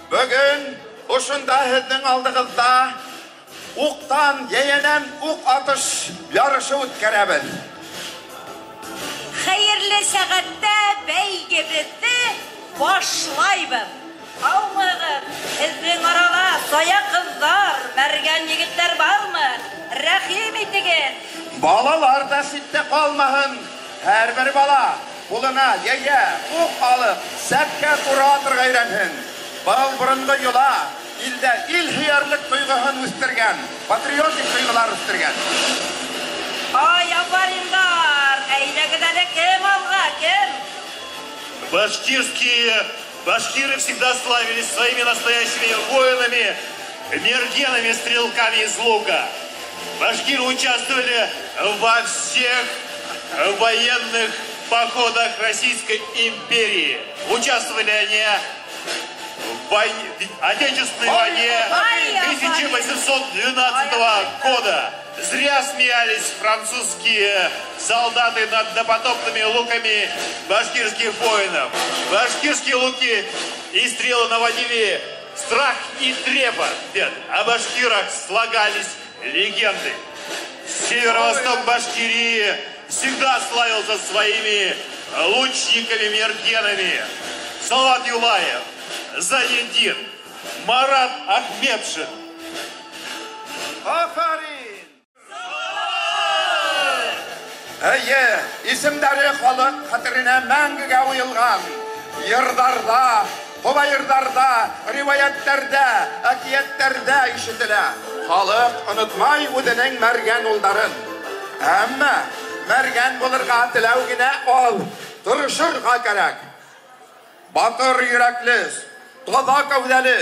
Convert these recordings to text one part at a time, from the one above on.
Бөгөн ошонда һеҙҙең алдығыҙҙа уҡтан, йәйәнән уҡ атыш ярышы үткәрәбеҙ. Хәйерле сәғәттә бәйгебеҙҙе башлайбыҙ. Һаумыһығыҙ, һеҙҙең арала сая ҡыҙҙар, мәргән егеттәр бармы? Рәхим итегеҙ. Балалар ҙа ситтә ҡалмаһын. Һәр бер бала ҡулына йәйә, уҡ алып, сәпкә тура атырға өйрәнһен. Был боронғо йола илдә ил һөйәрлек тойғоһон үҫтергән, патриотик тойғолар үҫтергән. Ай, афариндар! Әйҙәгеҙ әле, кем алға, кем? Башкирские башкиры всегда славились своими настоящими воинами, мергенами, стрелками из лука. Башкиры участвовали во всех военных походах Российской империи. Участвовали они в Отечественной войне 1812 года. Зря смеялись французские солдаты над допотопными луками башкирских воинов. Башкирские луки и стрелы наводили страх и трепет. О башкирах слагались легенды. Северо-восток Башкирии всегда славился своими лучниками-мергенами. Салават Юлаев, Зайнетдин, Марат Ахметшин. Афарин! Әйе, исемдәре халыҡ хәтеренә мәңгегә уйылған. Йырҙарҙа, ҡобайырҙарҙа, риүәйәттәрҙә, әкиәттәрҙә ишетелә. Халыҡ онотмай үҙенең мәргән улдарын. Әммә мәргән булырға теләү генә аҙ, тырышырға кәрәк. Батыр йөрәкле, таҙа кәүҙәле,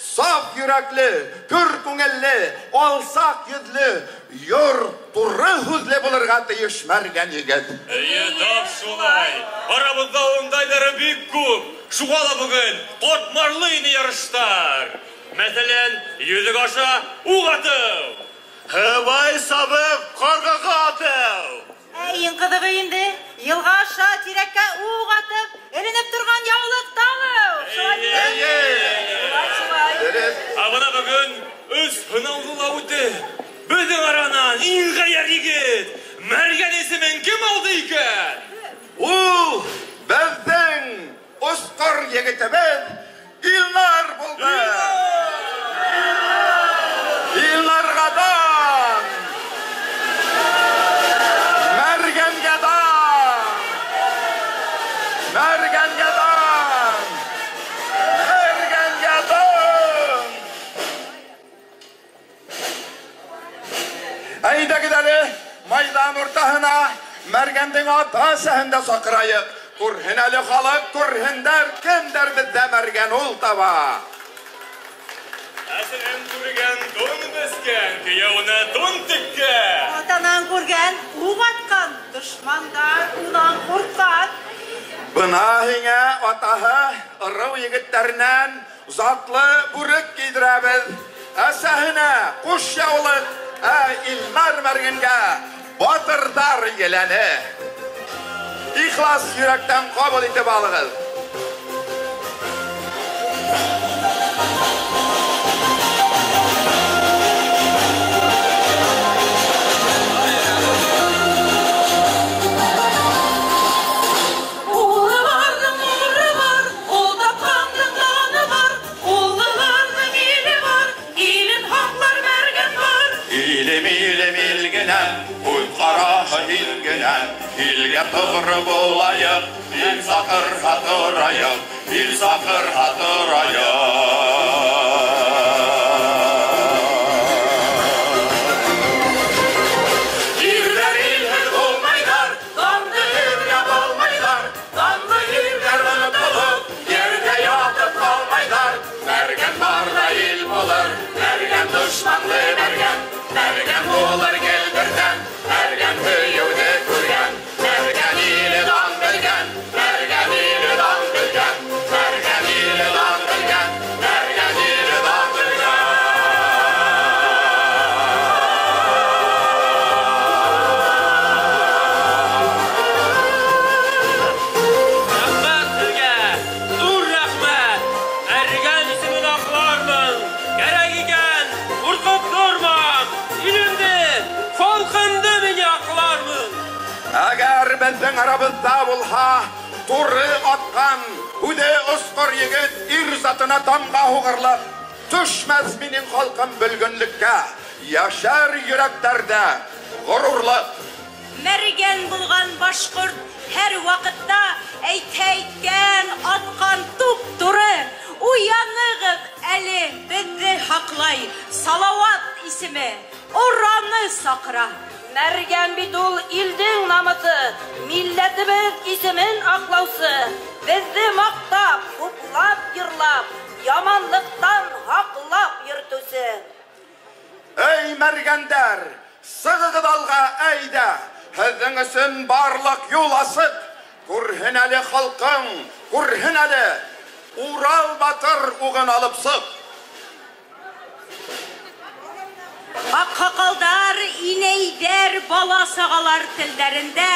саф йөрәкле, көр күңелле, алсаҡ йөҙлө, йор, туры һүҙле булырға тейеш мәргән егет. Эйе, тап шулай. Арабыҙҙа ундайҙары бик күп. Шуға ла бөгөн ҡатмарлы ине ярыштар. Мәҫәлән, йөҙөк аша уҡ атыу. Һыбай сабып ҡарғаға атыу. Ә иң ҡыҙығы инде, йылға аша тирәккә уҡ атып, эленеп торған яулыҡты алыу. Шулай бит? Эйе. Шулай, шулай. Дөрөҫ. Ә бына бөгөн өс һынауҙы ла үтеп, беҙҙең аранан иң ғәйәр егет Мәргән исемен кем алды икән? Ул беҙҙең осҡор егетебеҙ Илнар булды. Илнарға дан! Мәргәнгә дан! Мәргәнгә дан! Мәргәнгә дан! Әйҙәгеҙ әле майҙан уртаһына Мәргәндең ата-әсәһен дә саҡырайыҡ. Күрһен әле халыҡ, күрһендәр, кемдәр беҙҙә мәргән ул таба. Әсәһен күргән тун бескән, кейәүенә тун теккән. Атанан күргән уҡ атҡан, дошмандар унан ҡурҡҡан. Бына һиңә атаһы ырыу егеттәренән затлы бүрек кейҙерәбеҙ. Әсәһенә ҡуш яулыҡ, ә Илмар мәргәнгә батырҙар еләне. Ихлас йөрәктән ҡабул итеп алығыҙ. Улы барҙың нуры бар, ул тапҡандың даны бар, улы барҙың иле бар, илен һаҡлар мәргән бар. Илем, илем, илгенәм, күҙ ҡараһы һин генәм, илгә тоғро булайыҡ, ил саҡырһа торайыҡ, ил саҡырһа торайыҡ. Ирҙәр илһеҙ булмайҙар, данлы иргә булмайҙар, данлы ирҙәр онотолоп, ерҙә ятып ҡалмайҙар. Мәргән барҙа ил булыр, мәргән дошманлы мәргән, мәргән булыр гел берҙәм, мәргән һөйөүҙе күргән, мәргән иле дан белгән, мәргән иле дан белгән, мәргән иле дан белгән, беҙҙең арабыҙҙа булһа, туры атҡан, үҙе осҡор егет ир затына тамға һуғырлыҡ. Төшмәҫ минең халҡым бөлгөнлөккә, йәшәр йөрәктәрҙә ғорурлыҡ. Мәргән булған башҡорт һәр ваҡытта әйтһә әйткән, атҡан туп-туры. Уянығыҙ әле, беҙҙе һаҡлай Салауат исеме, ораны саҡыра. Мәргән бит ул илдең намыҫы, милләтебеҙ исемен аҡлаусы. Беҙҙе маҡтап, хуплап, йырлап, яманлыҡтан һаҡлап йөрөтөүсе. Эй, мәргәндәр, сығығыҙ алға, әйҙә, һеҙҙең өсөн барлыҡ юл асыҡ. Күрһен әле халҡың, күрһен әле, Урал батыр уғын алып сыҡ. Аҡһаҡалдар, инәйҙәр, бала-сағалар телдәрендә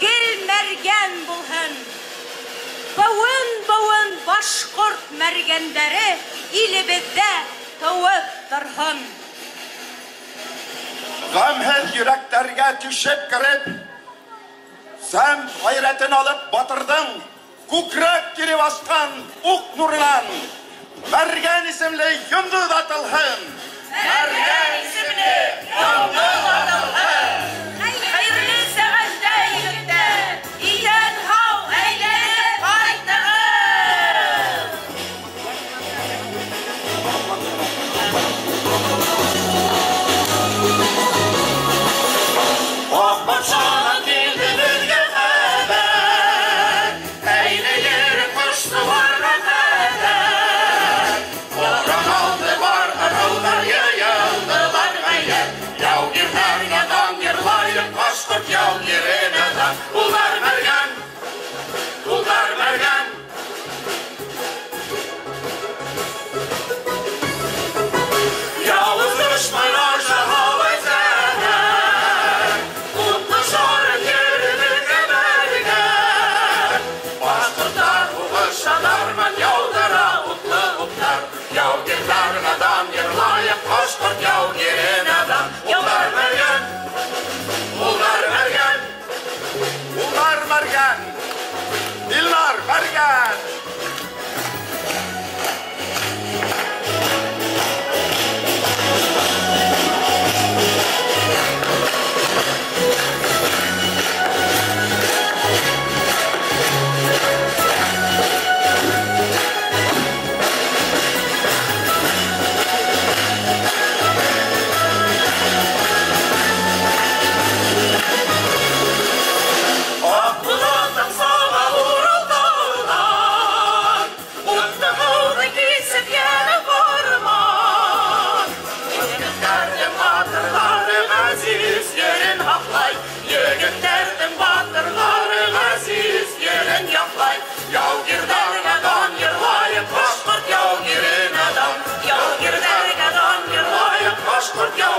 гел мәргән булһын. Быуын-быуын башҡорт мәргәндәре илебеҙҙә тыуып торһон. Ғәмһеҙ йөрәктәргә төшөп кереп, сәм ғәйрәтен алып батырҙың, күкрәк кире басҡан уҡ нурынан Мәргән исемле йондоҙ атылһын. Мәргән исемле йондоҙ атылһын. Хәйерле сәғәттә, егеттәр, иҫән-һау әйләнеп ҡайтығыҙ. Аҡ батшанан килде беҙгә хәбәр, әйләйер ҡош-сыуарға ҡәҙәр. Оран алды бар ырыуҙар, йыйылдылар ғәйрәт. Яугирҙәргә дан йырлайыҡ, башҡорт яугиренә дан. Улар мәргән, улар мәргән. Яуыз дошман аша һауай зәһәр, утлы шарын еребеҙгә бәргән. Башҡорттар һуғыша дарман, яуҙыра утлы уҡтар. Яугирҙәргә дан йырлайыҡ, башҡорт яугиренә дан. Улар мәргән, улар мәргән, улар мәргән, Илнар мәргән. Аҡбуҙатың саба Урал тауынан, утлы һыуҙы кисеп йәнә ҡорман. Егеттәрҙең батырҙары ғәзиз ерен һаҡлай, егеттәрҙең батырҙары ғәзиз ерен яҡлай. Яугирҙәргә дан йырлайыҡ, башҡорт яугиренә дан. Яугирҙәргә дан йырлайыҡ, башҡорт яугиренә.